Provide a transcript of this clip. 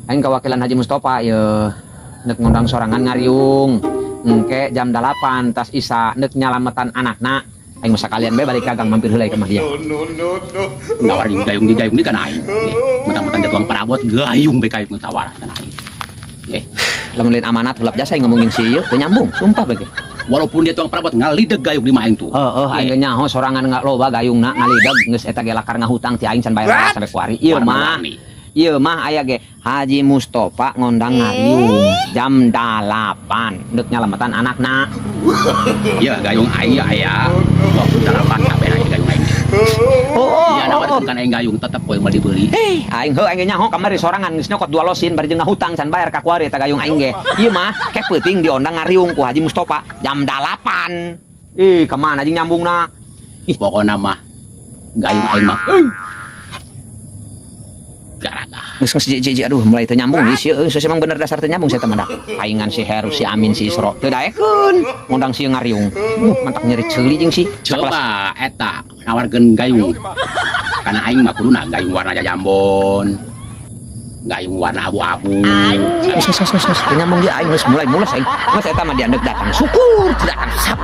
Aing kawakilan Haji Mustafa ye, nek ngundang sorangan ngariung. Engke jam 8 tas Isa nek nyalametan anakna. Aing mah sakalian bae balik dagang, mampir heula ka mah dia. Nawar gayung di gayung di kana aing. Mentang-mentang tukang perabot, gayung bae kayu tawar kana aing. Eh, Lamun lain amanat hulap jasa aing ngomongin si ieu teu nyambung, sumpah bege. Walaupun dia tukang perabot, ngalideg gayung di mah aing tuh. Heeh, aing ge nyaho sorangan nggak loba gayungna ngalideg, geus eta ge lakar ngahutang ti aing can bayar sampai kuari. Ieu mah Warna-warni. Ieu mah aya ge Haji Mustafa ngondang ngariung jam 8 deuk nyalametan anakna. Ya gayung aing ya aya. Waktu 8 kabeh aing gayung aing. Oh, Iya, nawar kan aing gayung tetep we mau dibeli. Hei, aing heuh, aing ge nyaho kamari sorangan geus nyokot dua losin bari jeung ngahutang can bayar ka kuari eta gayung aing ge. Ieu mah ke peuting diondang ngariung ku Haji Mustafa jam 8. Ih, kemana jeung nyambungna? Ih, pokokna mah gayung aing mah. Garaga. Geus geus ji, ji, aduh, mulai teu nyambung nih sieun, geus emang bener dasar teu nyambung saya mah. Paingan si Heru, si Amin, si Isro. Teu daekeun ngundang si ngariung. Mantak nyeri ceuli jeung si Coba eta nawarkeun gayung. Karena aing mah kuduna gayung warna jajambon. Gayung warna abu-abu. Geus geus geus geus teu nyambung dia aing, geus mulai mules aing. Geus eta mah diandek datang syukur, teu datang sap.